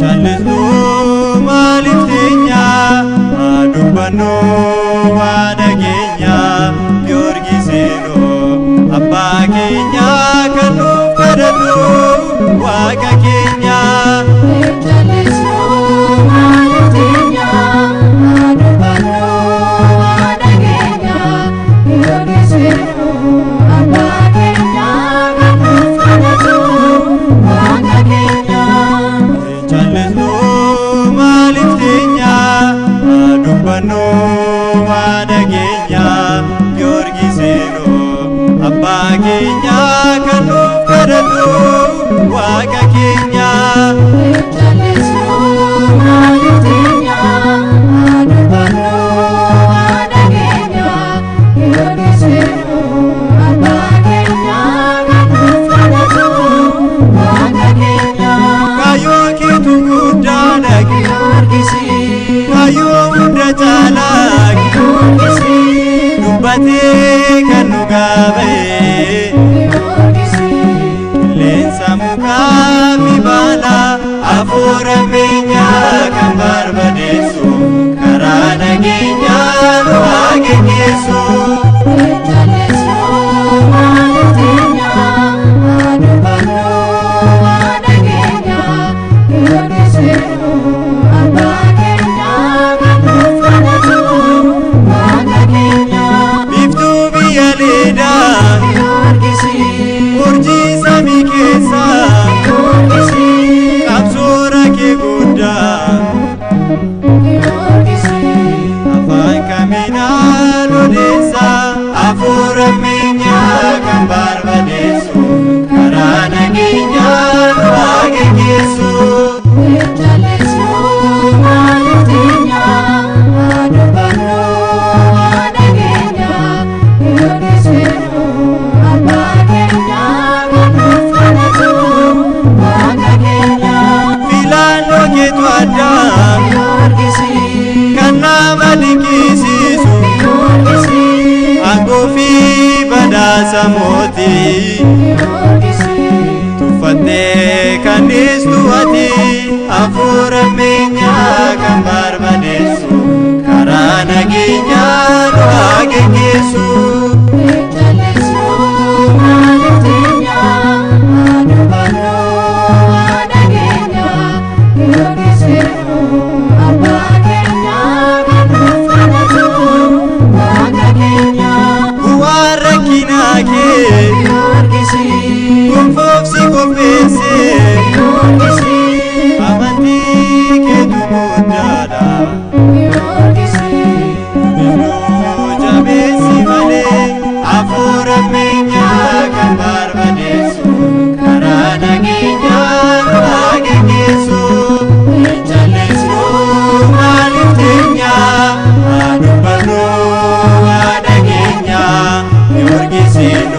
Callisnuu maaliif teenya haa dubbannu waa dhageenya? Giyoorgisiinoo abbaa keenya, kan nuuf kadhatu Waaqa keenya. Callisnuu maaliif teenya haa dubbannu waa dhageenya? Giyoorgisiinoo abbaa keenya, kan nuuf kadhatu Waaqa keenya. Callisnuu maaliif teenya haa dubbannu waa dhageenya? Giyoorgisiinoo abbaa keenya, kan nuuf kadhatu Waaqa keenya. Callisnuu maaliif teenya haa dubbannu waa dhageenya? Giyoorgisiinoo abbaa keenya, kan nuuf kadhatu Waaqa keenya. Kaayyoo keetu guddaadha, Giyoorgisii, kaayyoo hunda caalaa, Giyoorgisii, dubbatee kan nu gaaba'e. Giyoorgisii, Qilleensa mukaa fi baala hafuura keenyaa kan barbadeessu, karaa nageenyaa nu haa geggeessu. Callisnuu maaliif teenya haa dubbannu waa dhageenya? Giyoorgisiinoo abbaa keenya, kan nuuf kadhatu Waaqa keenya. Biiftuu biyya Leedaa, Giyoorgisii, urjii samii keessaa, Giyoorgisii, qabsoora kee guddaa Giyoorgisii, afaan kaminaan odeessaa? Hafuura keenyaa kan barbadeessu, karaa nageenyaa nu haa geggeessu. Callisnuu maaliif teenya haa dubbannu waa dhageenya? Giyoorgisiinoo abbaa keenya, kan nuuf kadhatu Waaqa keenya. Filannoo keetu addaa, Giyoorgisii, kan nama dinqisiisu, Giyoorgisii, aangoo fi badhaasa mootii Giyoorgisii, tuffattee kanniistu ati, hafuura keenyaa kan barbadeessu, karaa nageenyaa nu haa geggeessu. Callisnuu maaliif teenya haa dubbannu waa dhageenya? Giyoorgisiinoo abbaa keenya, kan nuuf kadhatu Waaqa keenya. Bu'aan rakkinaa kee Giyoorgisii, gonfoof si qopheesse, Giyoorgisii, amantii keetu guddaadha. Giyoorgisii, Bidduu jabeessi malee, hafuura keenyaa kan barbadeessu, karaa nageenyaa nu haa geggeessu. Callisnuu maaliif teenya haa dubbannu waa dhageenya? Giyoorgisiinoo.